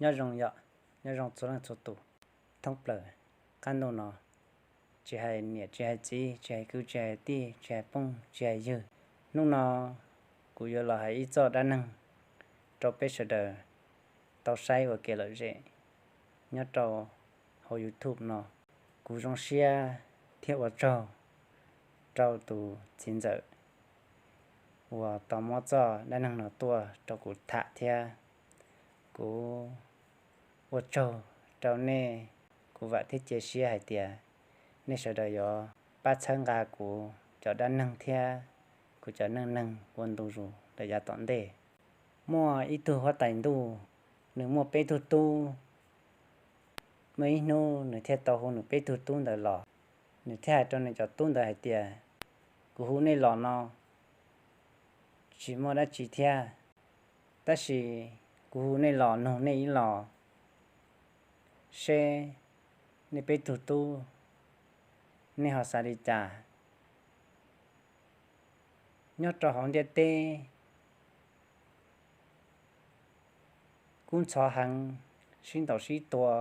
Nyob zoo yom, nyob zoo txhua leej txhua tus thoob plaws qab ntuj no, tsis hais niam tsis hais txiv, tsis hais kwv tsis hais tij, tsis hais phooj tsis hais ywg. Hnub no kuv yuav los hais ib txoj dab neeg rau peb sawv daws tau saib ua kev lom zem nyob rau hauv YouTube no. Kuv zoo siab thiab ua tsaug rau tus txiv ntxawm uas tau muab txoj dab neeg no tuaj rau kuv tham thiab. Kuv ua tsaug rau nej, kuv vam thiab cia siab hais tias nej sawv daws yuav pab txhawb nqa kuv cov dab neeg thiab kuv cov neej neeg ua ntu zus rau yav tom ntej. Muaj ib tug huab tais ntuj, nws muaj peb tug tub. Muaj ib hnub nws thiaj tau hu nws peb tug tub ntawd los. Nws thiaj hais rau nws cov tub ntawd hais tias, kuv hu nej los no tsis muaj dab tsi thiab, tab sis kuv hu nej los nug nej ib los seb nej peb tug tub nej ho xav li cas. Nyob rau hauv ntiaj teb kub ntxhov heev, sib ntaus sib tua,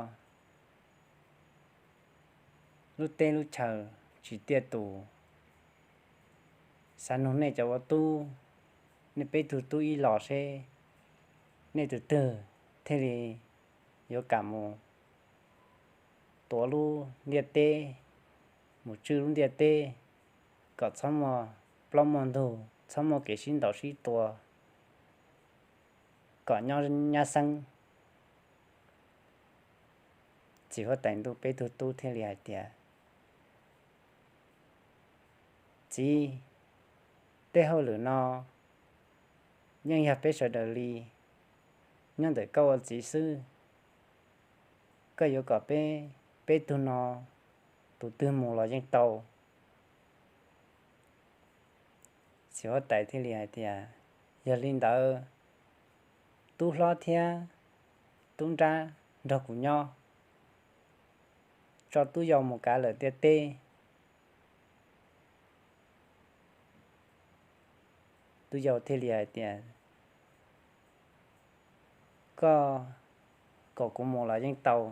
lub teb lub chaw tsis tiaj tus. Xav nug nej cov ua tub, nej peb tug tub ib los seb nej tus twg thiaj li yuav kam mus tuav lub ntiaj teb, mus tswj lub ntiaj teb kom txhob muaj plaub muaj ntug, txhob muaj kev sib ntaus sib tua, kom nyob nyab xeeb. Txiv huab tais ntuj peb tug tub thiaj li hais tias, txiv, tej hauj lwm no yeej yog peb sawv daws li, nyob ntawm koj ua txiv xwb. Koj yuav kom peb, peb tug no tus twg mus los yeej tau. Txiv huab tais thiaj li hais tias, yog li ntawd, tub hlob thiab tub nrab nrog kuv nyob, tso tub yau mus kav lawm ntiaj teb. Tub yau thiaj li hais tias, koj kom kuv mus los yeej tau,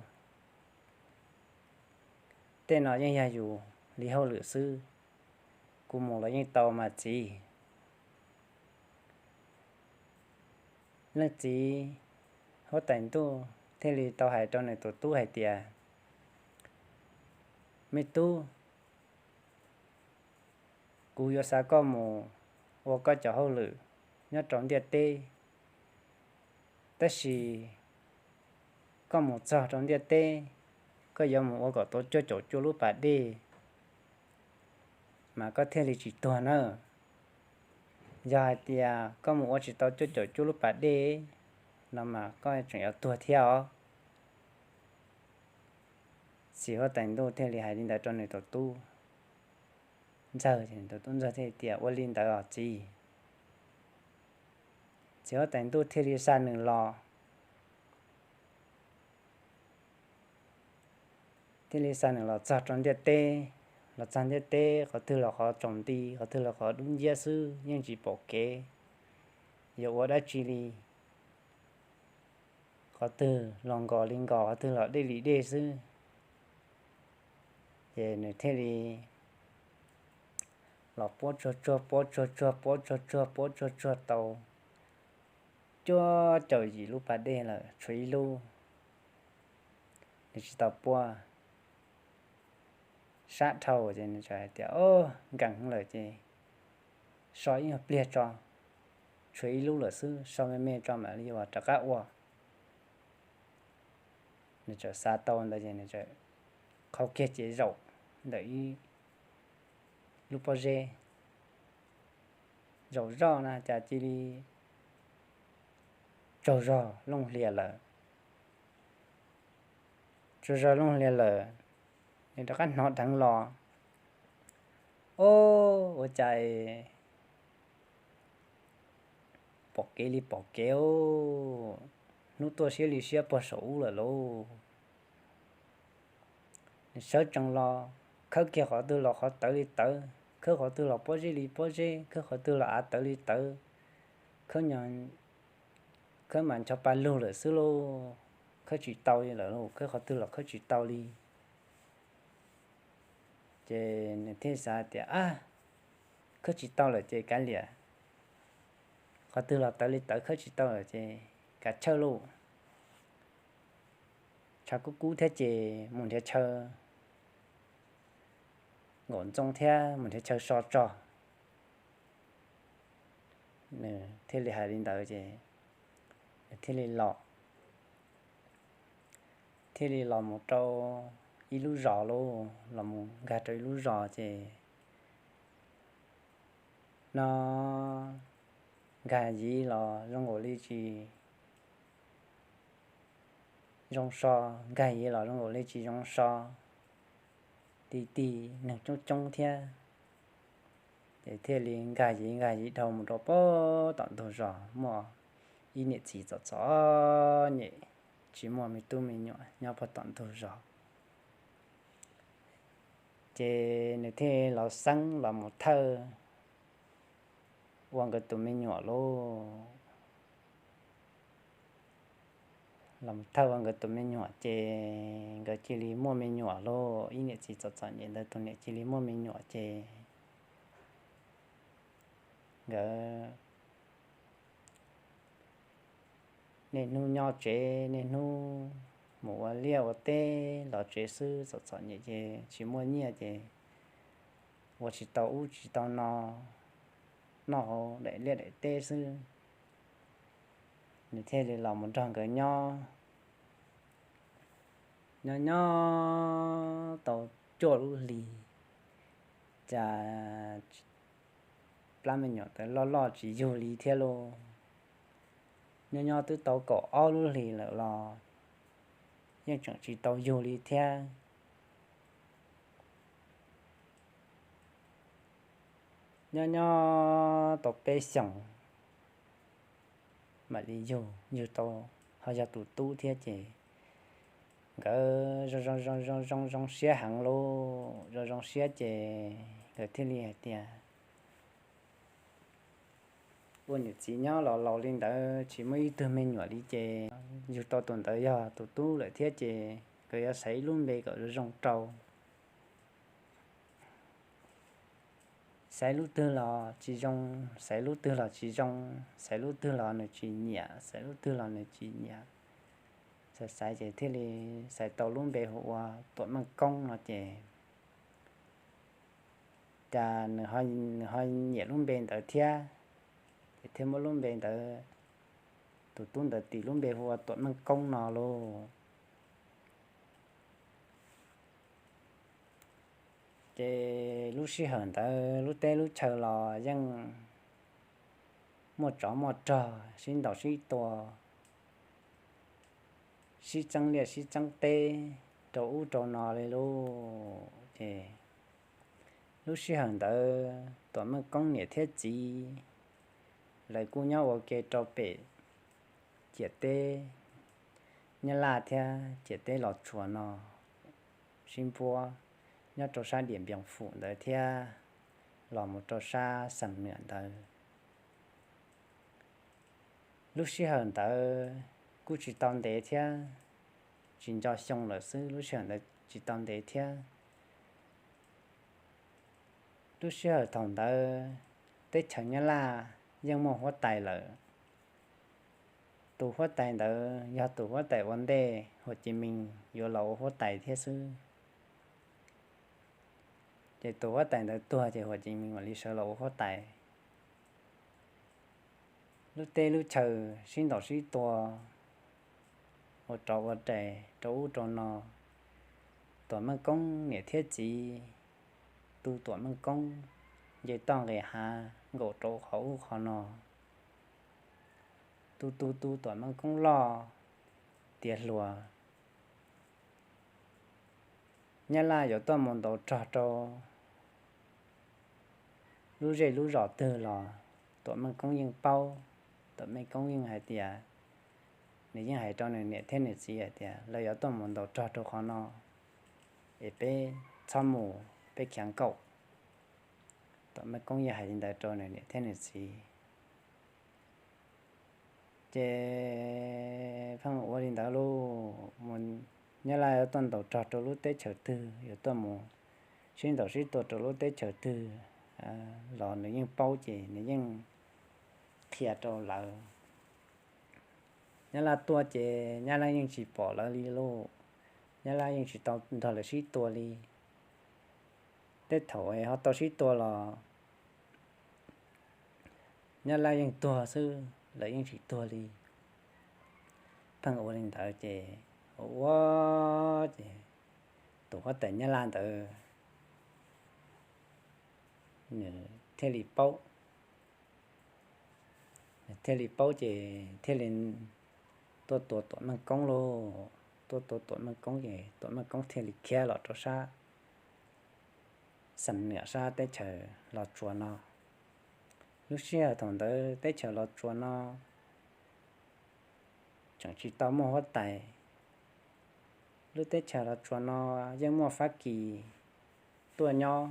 tej no yeej yog yus li hauj lwm xwb, kuv mus los yeej tau mas txiv. Leej txiv huab tais ntuj thiaj li tau hais rau nws tus tub hais tias, me tub, kuv yuav xa koj mus ua koj cov hauj lwm nyob rau ntiaj teb, tab sis koj mus txog rau ntiaj teb, koj yuav mus ua kom tau cuaj caum cuaj lub pas dej mas koj thiaj li tsis tuag nawb. Yog hais tias koj mus ua tsis tau cuaj caum cuaj lub pas dej no mas koj tseem yuav tuag thiab os. Txiv huab tais ntuj thiaj li hais li ntawd rau nws tus tub ntxawg, tus tub ntxawg thiaj tias, ua li ntawd os txiv. Txiv huab tais ntuj thiaj li xa nws los, thiaj li xa nws los txog rau ntiaj teb. Los txog ntiaj teb qhov twg los qhov tsaus nti, qhov twg los qhov dub nciab xwb, yeej tsis pom kev yuav ua dab tsi li. Qhov twg los nkos li nkos, qhov twg los dej li dej xwb. Ces nws thiaj li los puab tsuag tsuag, puab tsuag tsuag, puab tsuag tsuag, puab tsuag tsuag tau cuaj caum yim lub pas dej lawm, tshuav ib lub nws tsis tau puab. Sab dhau ces nws hais tias, o, nkees lawm ces so ib nyuag pliag tso, tshuav ib lub lawm xwb, so me me tso mam li rov qab ua. Nws txawm xav tau ntawd ces nws txawm qhau kiag ces zaum ntawm ib lub pob zeb, zaum zoj na cas cia li tsaug zog looj hlias lawm. Tsaug zog looj hlias lawm, nws rov qab hnov dheev los, o, ua cas pom kev li pom kev, hnub tuaj siab li siab puag saum ub lawm lauj. Nws sawv tsees los, khawb kiag qhov twg los qhov tawv li tawv, khawb qhov twg los pob zeb li pob zeb, khawb qhov twg los av tawv li tawv, khawb, khawb mas ncho pa lug lawm xwb lauj. khawb tsis tau li lawm lauj, khawb qhov twg los khawb tsis tau li. Ces nws thiaj xav tias, ab, khawb tsis tau lawm ces kav liam, qhov twg los tawv li tawv, khawb tsis tau lawm ces kav chawj lauj. Tshav kub kub thiab ces mus nrhiav chaw nkaum ntxoo thiab mus nrhiav chaw so tso. Nws thiaj li hais li ntawd ces nws thiaj li los, thiaj li los mus rau ib lub zos lauj, los mus nkag rau ib lub zos ces no nkag yiv los zoo nkaus li tsis zoo so, nkag yiv los zoo nkaus li tsis zoo so, ti ti neeg coob coob thiab. Ces thiaj li nkag yiv nkag yiv dhau mus rau pem tom ntug zos, muaj ib niam txiv txom txom nyem tsis muaj me tub me nyuam nyob pem tom ntug zos. Ces nws thiaj los xeeb los mus thawj ua nkawd tus me nyuam lauj. Los mus thawj ua nkawd tus me nyuam ces nkawd cia li muaj me nyuam lauj. Ib niam txiv txom txom nyem ntawd tus niam cia li muaj me nyuam ces nkawd niaj hnub nyob tsev, niaj hnub mus ua liaj ua teb los tsev xwb, txom txom nyem ces tsis muaj nyiaj ces ua tsis tau ub tsis tau no, noj hauv daim liaj daim teb xwb. Nws thiaj li los mus nrog nkawd nyob, nyob nyob tau cuaj lub hlis, cas plab me nyuam ntawd loj loj tsis yug li thiab lauj. Nyob nyob twb tau kaum ob lub hlis lawm los yeej tseem tsis tau yug li thiab. Nyob nyob tau peb xyoos mam li yug, yug tau ho yog tus tub thiab ces nkawd zoo zoo zoo zoo zoo siab heev lauj. Zoo zoo siab ces nkawd thiaj li hais tias, ua niam txiv nyob los laus li ntawd tsis muaj ib tug me nyuam li ces yug tau tus ntawd yog tus tub lawm thiab ces nkawd yuav xaiv ib lub npe kom zoo zoo rau. Xaiv lub twg los tsis zoo, xaiv lub twg los tsis zoo, xaiv lub twg los nws tsis nyiam, xaiv lub twg los nws tsis nyiam. Xaiv xaiv ces thiaj li xaiv tau lub npe hu ua Tuam Meej Koob no ces cas nws ho nyiam lub npe ntawd thiab, ces thiaj muab lub npe ntawd, tus tub ntawd tis lub npe hu ua Tuam Meej Koob no lauj. Ces lub sij hawm ntawd lub teb lub chaw los yeej muaj tsov muaj rog sib ntaus sib tua, sib txeeb liaj sib txeeb teb rau ub rau no li lauj. Ces lub sij hawm ntawd Tuam Meej Koob niam thiab txiv lawv kuj nyob ua ke rau pem ciam teb Nyab Laj thiab ciam teb Los Tsuas no sib npuab, nyob rau sab Diam Npias Fum ntawd thiab los mus rau sab Xam Nuam ntawd. Lub sij hawm ntawd kuj tsis tau ntev thiab, tsis nco xyoo lawm xwb, lub sij hawm ntawd tsis tau ntev thiab. Lub sij hawm thaum ntawd teb chaws Nyab Laj yeej muaj huab tais lawm. Tus huab tais ntawd yog tus huab tais ua ntej Huam Ci Mis yuav los ua huab tais thiab xwb. Ces tus huab tais ntawd tuag ces Huam Ci Mis mam li sawv los ua huab tais. Lub teb lub chaw sib ntaus sib tua, ua rov ua rais rau ub rau no. Tuam Meej Koob niam thiab txiv tu Tuam Meej Koob nce toj nqis hav nkaum rau qhov ub qhov no. Tu tu tu Tuam Meej Koob loj tiav hluas. Nyab Laj yuav tuaj mus ntaus rog rau lub zej lub zos twg los Tuam Meej Koob yeej paub. Tuam Meej Koob yeej hais tias, nws yeej hais rau nws niam thiab nws txiv hais tias lawv yuav tuaj mus ntaus rog rau qhov no es peb txhob mus, peb khiav nkaum. Tuam Meej Koob yeej hais li ntawd rau nws niam thiab nws txiv. Ces pheej ua li ntawd lauj, Nyab Laj yuav tuaj ntaus rog rau lub teb chaws twg, yuav tuaj mus sib ntaus sib tua rau lub teb chaws twg los nws yeej paub ces nws yeej qhia rau lawv. Nyab Laj tuaj ces Nyab Laj yeej tsis pom lawv li lauj. Nyab Laj yeej tsis tau nrog lawv sib tua li. Tej thaum ho tau sib tua los Nyab Laj yeej tuag xwb, lawv yeej tsis tuag li. Pheej ua li ntawd ces ua ua ces tus huab tais Nyab Laj ntawd nws thiaj li paub. Nws thiaj li paub ces thiaj li tuaj tua Tuam Meej Koob lauj. Tuaj tua Tuam Meej Koob ces Tuam Meej Koob thiaj li khiav los rau sab Xam Niam sab teb chaws Los Tsuas no. Lub sij hawm thaum ntawd teb chaws Los Tsuas no tseem tsis tau muaj huab tais. Lub teb chaws Los Tsuas no yeej muaj Fab Kis tuaj nyob,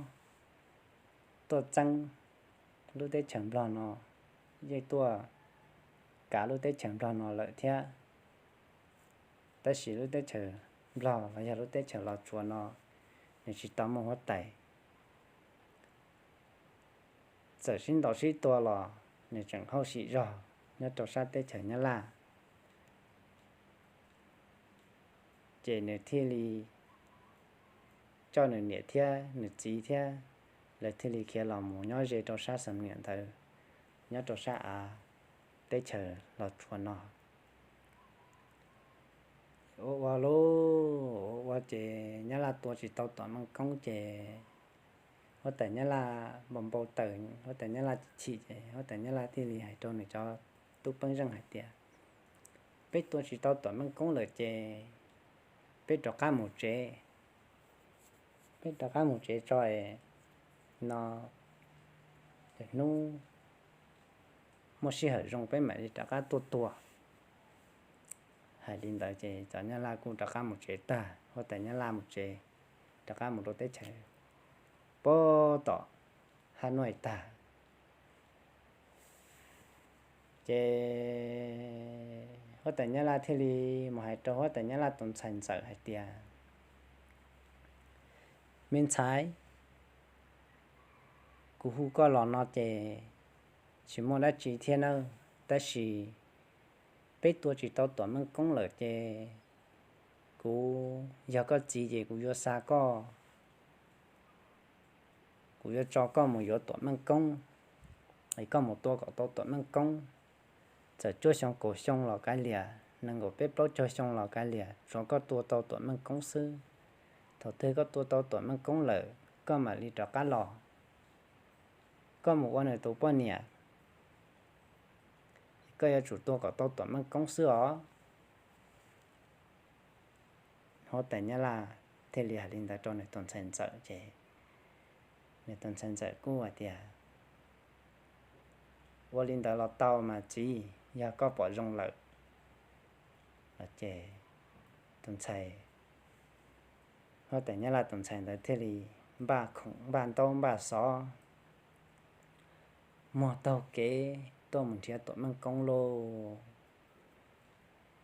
tuaj txeeb lub teb chaws Nplog no, yeej tuaj kav lub teb chaws Nplog no lawm thiab. Tab sis lub teb chaws Nplog los yog lub teb chaws Los Tsuas no nws tsis tau muaj huab tais. Txawm sib ntaus sib tua los nws tseem hauj sim zog nyob rau sab teb chaws Nyab Laj. Ces nws thiaj li coj nws niam thiab nws txiv thiab lawv thiaj li khiav los mus nyob ze rau sab Xam Niam ntawd, nyob rau sab av teb chaws Los Tsuas no. Ua ua lauj, ua ua ces Nyab Laj tua tsis tau Tuam Meej Koob ces huab tais Nyab Laj npau npau taws, huab tais Nyab Laj chim chim ces huab tais Nyab Laj thiaj li hais rau nws cov tub peeb zeej hais tias, peb tua tsis tau Tuam Meej Koob lawm ces peb rov qab mus tsev. Peb rov qab mus tsev tso es no hnub muaj sij hawm zoo peb mam li rov qab tuaj tua. Hais li ntawd ces cov Nyab Laj kuj rov qab mus tsev tag, huab tais Nyab Laj mus tsev, rov qab mus rau teb chaws puag tom Hab Nuj tag. Ces huab tais Nyab Laj thiaj li mus hais rau huab tais Nyab Laj tus ntxhais ntxawm hais tias, me ntxhais, kuv hu koj los no ces tsis muaj dab tsi thiab nawb, tab sis peb tua tsis tau Tuam Meej Koob lawm ces kuv yog koj txiv ces kuv yuav xa koj, kuv yuav tso koj mus yuav Tuam Meej Koob, es koj mus tua kom tau Tuam Meej Koob. Txawm cuaj xyoo kaum xyoo los kav liam, nees nkaum peb plaub caug xyoo los kav liam, tsuav koj tua tau Tuam Meej Koob xwb. Thaum twg koj tua tau Tuam Meej Koob lawm, koj mam li rov qab los, koj mus ua nws tus poj niam, koj yuav tsum tua kom tau Tuam Meej Koob xwb os. Huab tais Nyab Laj thiaj li hais li ntawd rau nws tus ntxhais ntxawm ces nws tus ntxhais ntxawm kuj hais tias, ua li ntawd los tau mas txiv, yog koj pom zoo lawm. Ces tus ntxhais, huab tais Nyab Laj tus ntxhais ntawd thiaj li npaj khoom npaj ntaub npaj xov, muag taug kev tuaj mus nrhiav Tuam Meej Koob lauj.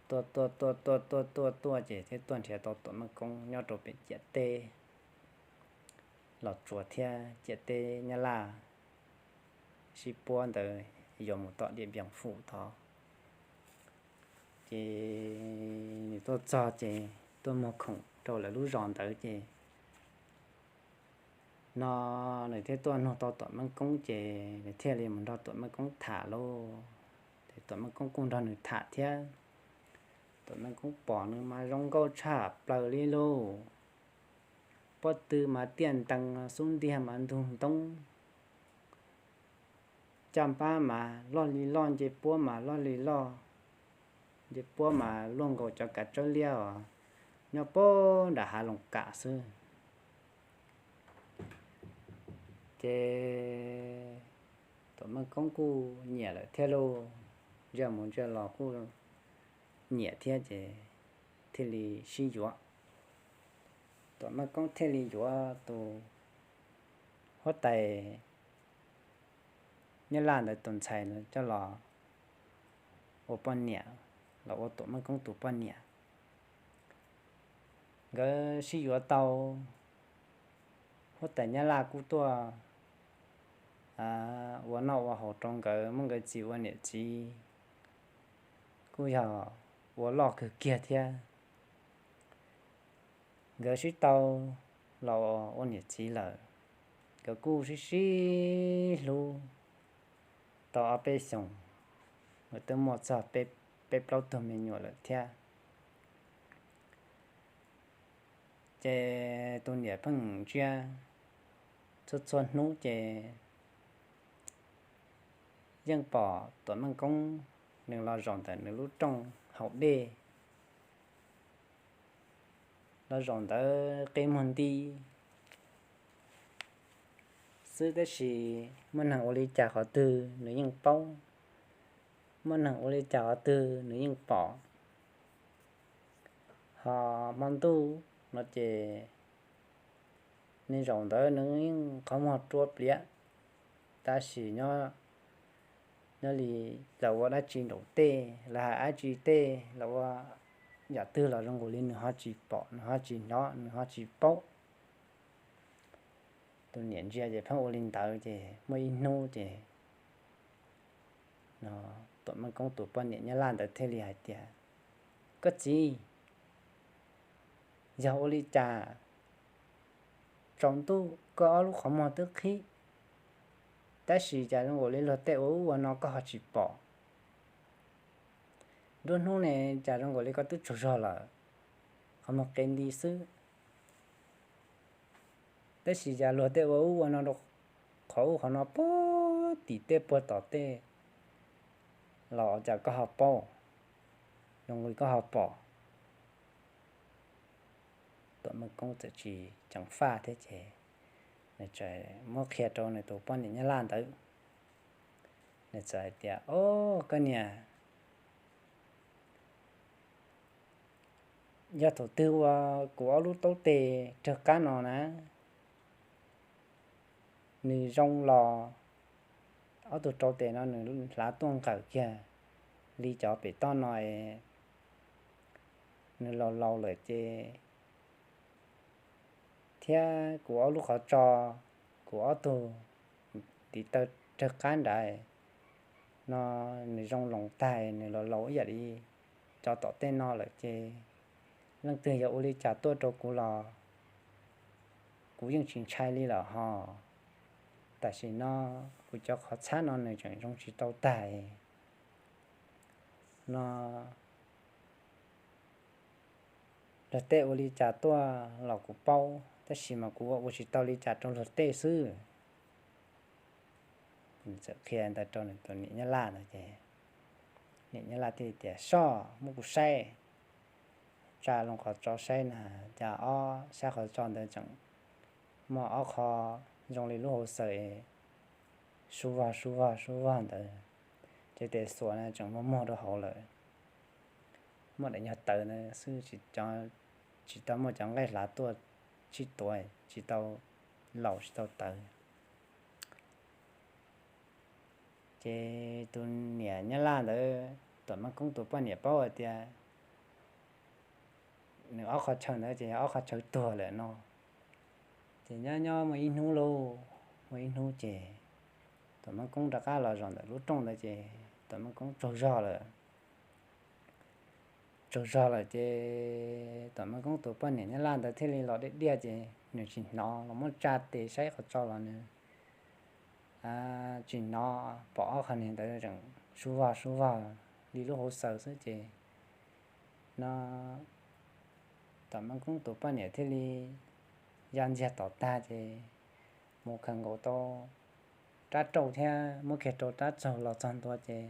Tuaj tuaj tuaj tuaj tuaj tuaj tuaj ces thiaj tuaj nrhiav tau Tuam Meej Koob nyob rau pem ciam teb Los Tsuas thiab ciam teb Nyab Laj sib puab ntawd yuav mus tom Diam Npias Fum tod. Ces nws tuaj txog ces tuaj muag khoom rau lawv lub zos ntawd ces no nws thiaj tuaj nug tau Tuam Meej Koob ces nws thiaj li mus nrog Tuam Meej Koob tham lauj. Ces Tuam Meej Koob kuj nrog nws tham thiab. Tuam Meej Koob pom nws mas zoo nkauj tshaj plaws li lauj. Pob tw mas tiaj ntees, xub ntiag mas ntug ntoob, caj npab mas loj li loj, nce puab mas loj li loj, nce puab mas luaj nkaus cov kav tsawb liab os, nyob puag nram hav Loos Kam xwb. Ces Tuam Meej Koob kuj nyiam lawm thiab lauj, ntsia mus ntsia los kuj nyiam thiab ces thiaj li sib yuav. Tuam Meej Koob thiaj li yuav tus huab tais Nyab Laj ntawd tus ntxhais coj los ua poj niam, los ua Tuam Meej Koob tus poj niam. Nkawd sib yuav tau, huab tais Nyab Laj kuj tuaj ua noj ua haus rau nkawd, muab nkawd txis ua niam txiv, kuj yog ua loj kawg kiag thiab. Nkawd sib tau los ua niam txiv lawm, nkawd kuj sib sib hlub tau ob peb xyoos, nkawd twb muaj txog peb plaub tug me nyuam lawm thiab. Ces tus niam pheej ntsia txhua txhua hnub ces yeej pom Tuam Meej Koob nws los zaum ntawm nws lub rooj haus dej, los zaum ntawd qe muag nti xwb, tab sis muaj neeg ua li cas qhov twg nws yeej paub, muaj neeg ua li cas qhov twg nws yeej pom. Ho hmo ntuj no ces nws zaum ntawd nws yeej qhov muag rua pliav, tab sis nyob li lawv ua dab tsi nraum tej, lawv hais dab tsi tej, lawv ua yam twg los zoo nkaus li nws ho tsis pom, nws ho tsis hnov, nws ho tsis paub. Tus niam ntsia ces pheej ua li ntawd ces muaj ib hnub ces Tuam Meej Koob tus poj niam Nyab Laj ntawd thiaj li hais tias, Koj txiv, yog ua li cas tsaus ntuj koj ob lub qhov muag twb qhib, tab sis cas zoo nkaus li luag tej ua ub ua no koj ho tsis pom? Nruab hnub ne cas zoo nkaus li koj twb tsaug zog lawm, qhov muag qe nti xwb, tab sis cas luag tej ua ub ua no rau qhov ub qhov no puag tim tej puag tom tej los cas koj ho paub, zoo li koj ho pom? Tuam Meej Koob txawm tsis ceev faj thiab ces nws txawm muab qhia rau nws tus poj niam Nyab Laj ntawd. Nws txawm hais tias, Au, koj niam, yog thaum twg ua kuv ob lub taub tes raug qab no na, nws zoo los ob tug rau tes no nws hlav tuaj nqawm kiag li cov pem toj no es nws laus laus lawm ces, thiab kuv ob lub qhov tso, kuv ob tug tiv taw raug qab nrad no nws zoo loos tag, nws laus laus ib yam li cov tom tej no lawm ces leej twg yog ua li cas tuaj rau kuv los kuv yeej tsis ntshai li lawm hos. Tam sim no kuv cov qhov txhab no nws tseem zoo tsis tau tag no, luag tej ua li cas tuaj los kuv paub, tab sis mas kuv ua ua tsis tau li cas rau luag tej xwb. Txawm qhia ntawd rau nws tus niam Nyab Laj ntawd ces niam Nyab Laj thiaj tias, Soj, muab kuv saib. Tsa loo qhov tso saib na, cas ob sab qhov tso ntawd tseem muaj ob qho zoo li lub hauv xaws, sub vog sub vog sub vog ntawd, ces tes xuas na tseem muag muag rau hauv lawm. Muaj daim nyuag tawv ntawd xwb, tsis tau muaj cov nqaij hlav tuaj tsib tuav, tsis tau laus tsis tau tawv. Ces tus niam Nyab Laj ntawd, Tuam Meej Koob tus poj niam paub hais tias nws ob qho chaw ntawd ces yog ob qho chaw tuag lawm no. Ces nyob nyob muaj ib hnub lauj, muaj ib hnub ces Tuam Meej Koob rov qab los zaum ntawm lub rooj ntawd ces Tuam Meej Koob tsaug zog lawm. Tsaug zog lawm ces Tuam Meej Koob tus poj niam Nyab Laj ntawd thiaj li los diaj diaj ces nws tsis hnov, los muab tsa tes saib qhov tso los nws tsis hnov, pom ob qho niag ntawd tseem sub vog sub vog li lub hauv xaws xwb ces no Tuam Meej Koob tus poj niam thiaj li ya ntxiag tom tag ces mus khaws nkaus tau rab rauj thiab muab kiag rau rab txaug los txog ntua ces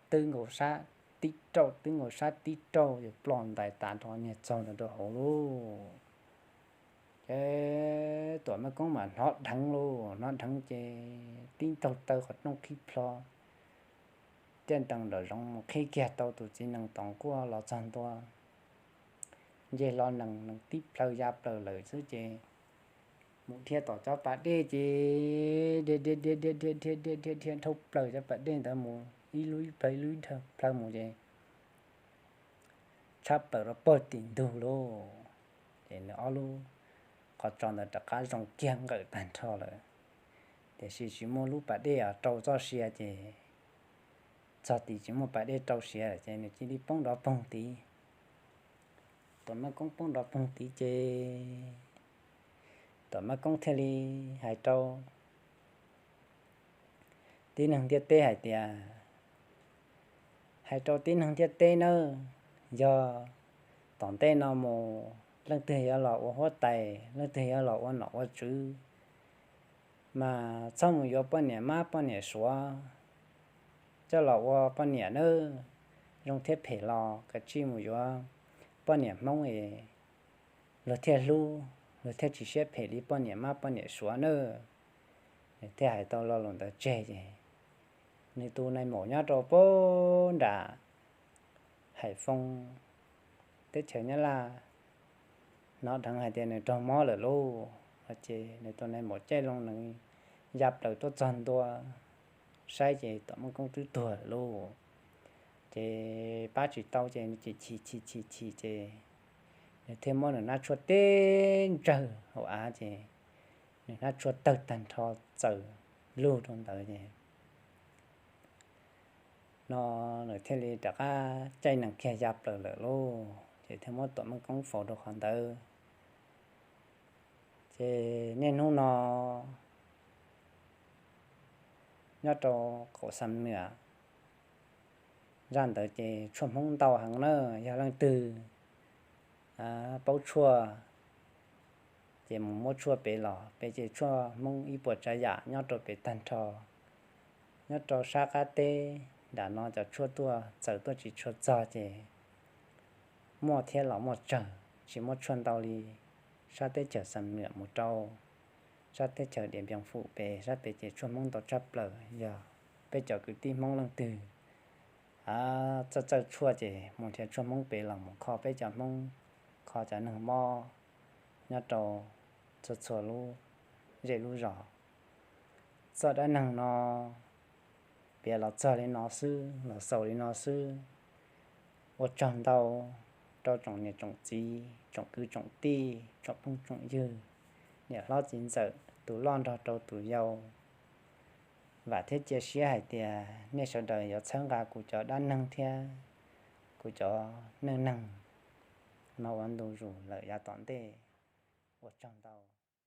twb nkaus sab tib rauj, twb nkaus sab tib rauj ces ploj ntais tas nrho niag txaug ntawd rau hauv lauj. Ces Tuam Meej Koob mas hnov dheev lauj, hnov dheev ces tib ntaug taw qhov rooj qhib plho, caij ntees nraum zoov mus qhib kiag tau tus txiv nees tos nkuaj los txog ntua. Nce hlo nees, nees tib plhaw ya plaws lawm xwb ces mus dhia tom cov pas dej ces dhia dhia dhia dhia dhia dhia dhia dhia dhia dhia dhau plaws cov pas dej ntawd mus ib lub ib plhaw ib lub ib plhaw mus ces tshab plaws rau pawg tim ntug lauj. Ces nws ob lub qhov tsos ntawd rov qab zoo kiag nqawm tag nrho lawm, tiam sis tsis muaj lub pas dej rau txoj sia ces, txog tid tsis muaj pas dej rau sia ces nws cia li poob nrov poog tid. Tuam Maj Koob poob nrov poog tid ces Tuam Maj Koob thiaj li hais rau tib neeg ntiaj teb hais tias, hais rau tib neeg ntiaj teb nawb, yog tom ntej no mus leej twg yuav los ua huab tais, leej twg yuav los ua nom ua tswv, mas txhob mus yuav poj niam mab poj niam suav coj los ua poj niam nawb. Zoo thiab phem los kav tsij mus yuav poj niam Hmoob es luag thiaj hlub, luag thiaj tsis siab phem li poj niam mab poj niam suav nawb. Nws thiaj hais tau lo lus ntawd tseg ces nws tus nais maum nyob rau pem nram Haiv Foo teb chaws Nyab Laj hnov dheev hais tias nws raug mob lawm lauj. Ces nws tus nais maum caij loo nws ya plaws tuaj txog ntua saib ces Tuam Maj Koob twb tuag lawm lauj. Ces pab tsis tau ces nws chim chim chim chim chim ces nws thiaj muab nws hnab tshuaj teb ntsawg hauv av ces nws hnab tshuaj tawg tag nrho txawm lug rau ntawd ces no nws thiaj li rov qab caij nees kiag ya plaws lawm lauj. Ces thiaj muab Tuam Maj Koob faus rau qhov ntawd. Ces niaj hnub no nyob rau qaum Xam Nuam zaj ntawd ces tshuaj Hmoob ntau heev na. Yog leej twg paub tshuaj ces mus muab tshuaj pem los, pem ces tshuaj Hmoob ib puas tsav yam nyob rau pem tag nrho. Nyob rau sab qab teb nram no cov tshuaj tuaj txawm tuaj tsis tshua txog ces muaj thiab los muaj tsawg, tsis muaj tshuaj ntau li sab teb chaws Xam Nuam mus rau sab teb chaws Diam Npias Fum pem, sab pem ces tshuaj Hmoob ntau tshaj plaws. Yog peb cov kwv tij Hmoob leej twg txawj txawj tshuaj ces mus nrhiav tshuaj Hmoob pem los mus kho peb cov Hmoob, kho cov neeg mob nyob rau txhua txhua lub zej lub zos. Txoj dab neeg no piav los txog li no xwb, los xaus li no xwb. Ua tsaug ntau rau tsoom niam tsoom txiv, tsoom kwv tsoom tij, tsoom phooj tsoom ywg, niam hlob txiv ntxawm, tus loj nrog rau tus yau. Vam thiab cia siab hais tias nej sawv daws yuav txhawb nqa kuv cov dab neeg thiab kuv cov neej neeg no ua ntu zus lawm yav tom ntej. Ua tsaug ntau.